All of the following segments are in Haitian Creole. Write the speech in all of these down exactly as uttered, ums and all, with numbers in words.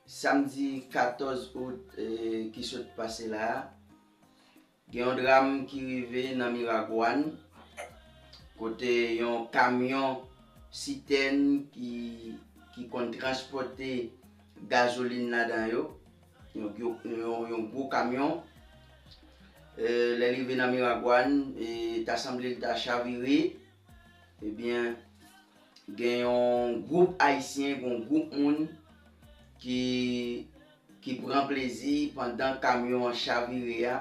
Samdi katòz out, eh, ki sot pase la a, gen yon dram ki rive nan Miragwàn, kote yon kamyon sitèn ki, ki konn transpòte gazolin ladan yo, yon gwo, yon, yon gwo kamyon, eh, lè l rive nan Miragwàn, eh, ta sanble l ta chavire, ebyen, gen yon gwoup ayisyen, gen yon gwoup moun ki, ki pran plezi pandan kamyon an chavire a,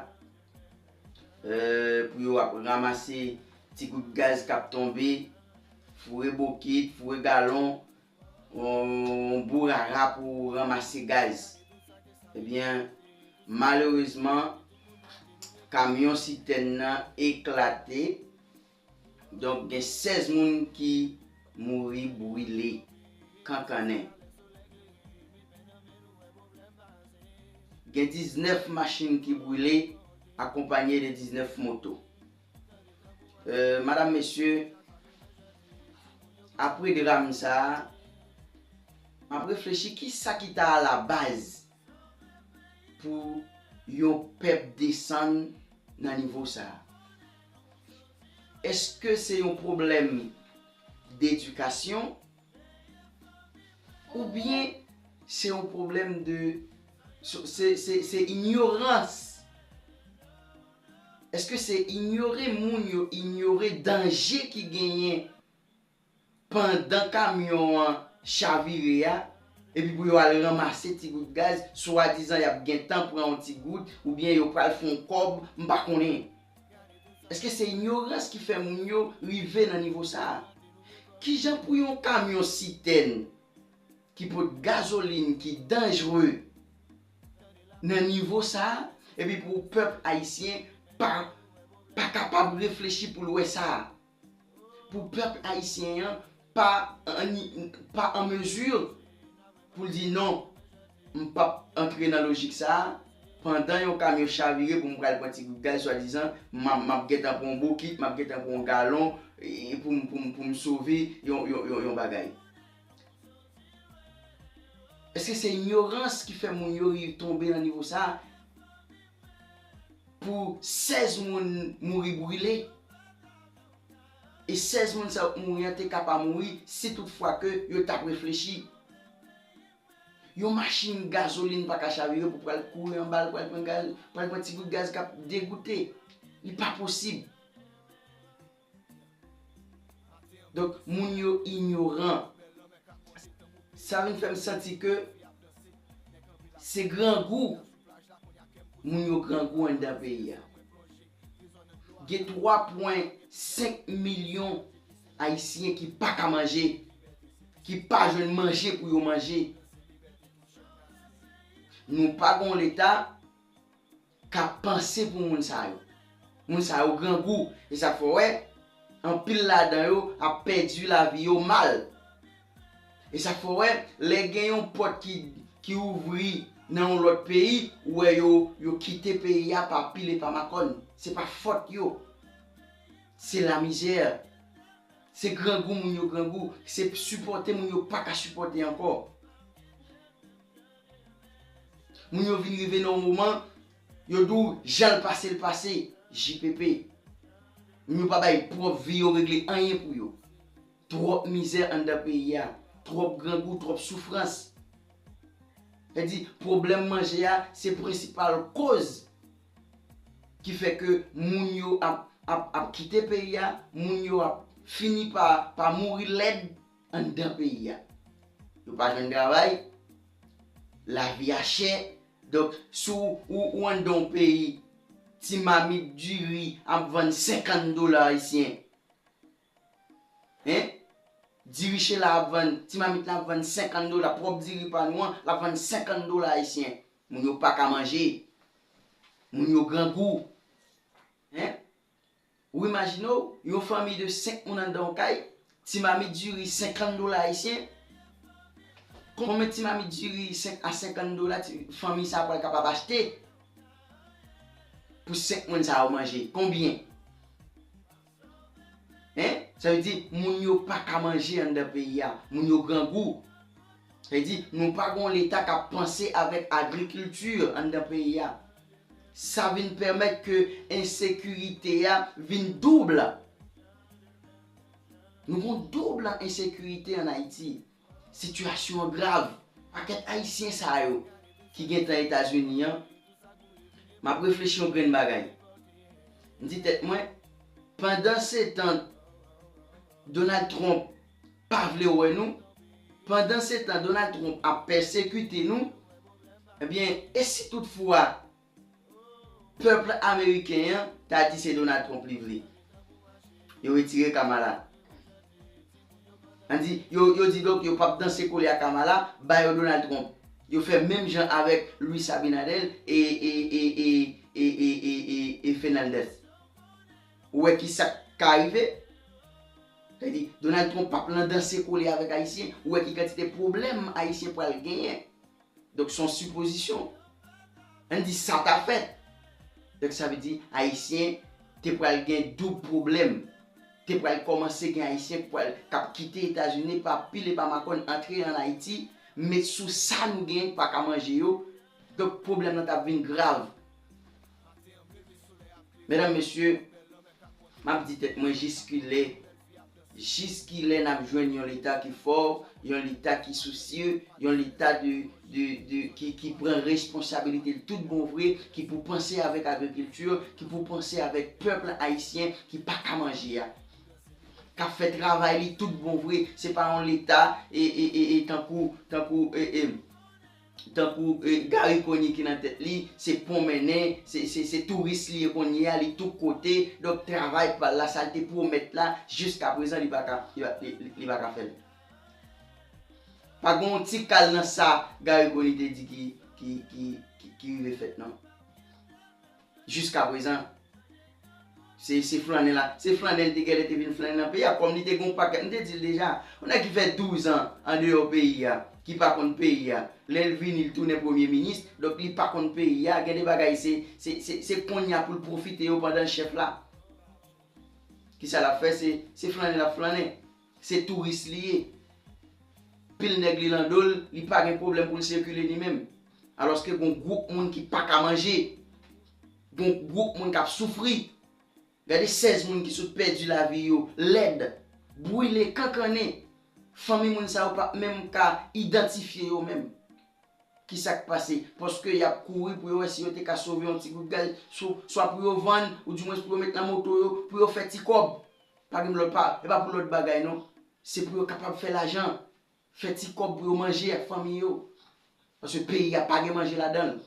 eh, pou yo ap ranmase ti gout gaz k ap tonbe, foure bokit, foure galon, yon, yon bourara pou ranmase gaz. Ebyen, malerezman, kamyon sitèn nan eklate. Donk, gen sèz moun ki mouri brile kankannen. Gen diznèf machin ki brile, akonpanye de diznèf moto. Eh, madanm, mesye, apre dram sa a, m ap reflechi ki sa ki ta alabaz pou yon pèp desann nan nivo sa a. Èske se yon pwoblèm dedikasyon oubyen se yon pwoblèm de, se, se, se inyorans? Èske se inyore moun yo, inyore danje ki genyen pandan kamyon an chavire a, epi pou yo al ranmase ti gout gaz, swadizan y ap gentan pran yon ti gout, oubyen yo pral fè yon kòb, m pa konnen. Èske se inyorans ki fè moun yo rive nan nivo sa a? Kijan pou yon kamyon sitèn ki pot gazolin ki danjre nan nivo sa a, epi pou pèp ayisyen pa, pa kapab reflechi pou l wè sa a? Pou pèp ayisyen an pa an, pa an mezi pou l di non, m p ap antre nan lojik sa a. Pandan yon kamyon chavire pou m pral pran ti gout gaz, swadizan, m ap, m ap gentan pran yon bokit, m ap gentan pran yon galon, e pou m, pou m, pou m sove yon, yon, yon, yon bagay. Èske se inyorans ki fè moun yo rive tonbe nan nivo sa a? Pou sèz moun mouri brile, e sèz moun sa yo k mouri an te ka pa mouri si toutfwa ke yo t ap reflechi. Yon machin gazolin pa ka chavire pou pral kouri anba l, pral pran gaz, pral pran ti gout gaz k ap degoute. Li pa posib. Donk, moun yo inyoran. Sa vin fè m santi ke se grangou. Moun yo grangou anndan peyi a. Gen twa pwen senk milyon Ayisyen ki pa ka manje, ki pa jwenn manje pou yo manje. Nou pa gen yon Leta k ap panse pou moun sa yo. Moun sa yo grangou. E sa k fè w wè, anpil ladan yo ap pèdi lavi yo mal. E sa k fè w wè, lè gen yon pòt ki, ki ouvri nan yon lòt peyi, ou wè yo, yo kite peyi a pa pil e pa makòn. Se pa fòt yo. Se lamizè. Se grangou moun yo grangou. Se sipòte moun yo pa ka sipòte ankò. Moun yo vin rive nan yon moman, yo di w jan l pase, l pase, J P P. Moun yo pa bay pwòp vi yo regle anyen pou yo. Twòp mizè anndan peyi a, twòp grangou, twòp soufrans. Sa di, pwoblèm manje a, se prensipal koz ki fè ke moun yo ap, ap, ap kite peyi a, moun yo ap fini pa, pa mouri lèd anndan peyi a. Yo pa jwenn travay, lavi a chè. Donk, si w, ou, ou anndan yon peyi, ti mamit diri ap vann senkant dola ayisyen. Hein? Diri che la ap vann, ti mamit la ap vann senkant dola, pwòp diri pa nou an, l ap vann senkant dola ayisyen. Moun yo pa ka manje. Moun yo grangou. Hein? Ou imajine w, yon fanmi de senk moun anndan yon kay, ti mamit diri senkant dola ayisyen. Konbyen ti mamit diri senk a senkant dola ti, fanmi sa a pral kapab achte pou senk moun sa yo manje? Konbyen? Hein? Sa vle di, moun yo pa ka manje anndan peyi a. Moun yo grangou. Sa vle di, nou pa gen yon Leta k ap panse avèk agrikilti anndan peyi a. Sa vin pèmèt ke ensekirite a vin doub. Nou gen yon doub ensekirite ann Ayiti. Sitiyasyon an grav. Pakèt Ayisyen sa yo ki gentan Etazini an, m ap reflechi yon grenn bagay. M di tèt mwen, pandan se tan Donald Trump pa vle wè nou, pandan se tan Donald Trump ap pèsekite nou, ebyen, e si toutfwa pèp ameriken an ta di se Donald Trump li vle? Yo retire Kamala. Ann di, yo, yo di donk yo p ap danse kole a Kamala, ba yo Donald Trump. Yo fè menm jan avèk Luis Abinader e, e, e, e, e, e, e, e, e Fernandez. Ou wè ki sa k ka rive? Sa vle di, Donald Trump p ap nan danse kole avèk Ayisyen. Ou wè ki kantite pwoblèm Ayisyen pral genyen. Donk, se yon sipozisyon. Ann di sa ta fèt. Donk, sa vle di, Ayisyen te pral gen doub pwoblèm. Te pral kòmanse gen Ayisyen k pral, k ap kite Etazini pa pil e pa makòn antre ann Ayiti, met sou sa nou gen, pa ka manje yo. Donk, pwoblèm nan t ap vin grav. Medam, mesye, m ap di tèt mwen jiskilè, jiskilè n ap jwenn yon Leta ki fò, yon Leta ki sousye, yon Leta de, de, de, ki, ki pran responsabilite l tout bon vre, ki pou panse avèk agrikilti, ki pou panse avèk pèp ayisyen ki pa ka manje a, k ap fè travay li tout bon vre. Se pa yon Leta, e, e, e, e, tankou, tankou, e, e, tankou, e, Garry Conille ki nan tèt li, se pon mennen, se, se, se touris li ye kounye a, li tout kote. Donk, travay pa l la, sa l te pwomèt la, jiska prezan, li pa ka, li, li, li pa ka fè l. Pa gen yon ti kal nan sa Garry Conille te di ki, ki, ki, ki, ki rive fèt, non. Jiska prezan, se, se flannen la. Se flannen l te genlè te vin flannen nan peyi a. Kòm li te gen yon pakèt, m te di l deja, yon nèg ki fè douz an andeyò peyi a, ki pa konn peyi a, lè l vini, l tounen premye minis, donk li pa konn peyi a. Gen de bagay, se, se, se, se kounye a pou l pwofite yo pandan l chèf la. Kisa l ap fè? Se, se flannen l ap flannen. Se touris li ye. Pil nèg li lan do l, li pa gen pwoblèm pou l sikile li menm. Alòske gon gwoup moun ki pa ka manje. Gon gwoup moun k ap soufri. Gade sèz moun ki sot pèdi lavi yo, lèd, brile, kankannen. Fanmi moun sa yo p ap menm ka idantifye yo menm. Kisa k pase? Paske y ap kouri pou yo wè si yo te ka sove yon ti gout gaz, sou, swa pou yo vann, oudimwens pou yo met nan moto yo, pou yo fè ti kòb. Pa gen lòt pa, e pa pou lòt bagay non. Se pou yo kapab fè lajan, fè ti kòb pou yo manje ak fanmi yo. Paske peyi a pa gen manje ladan l.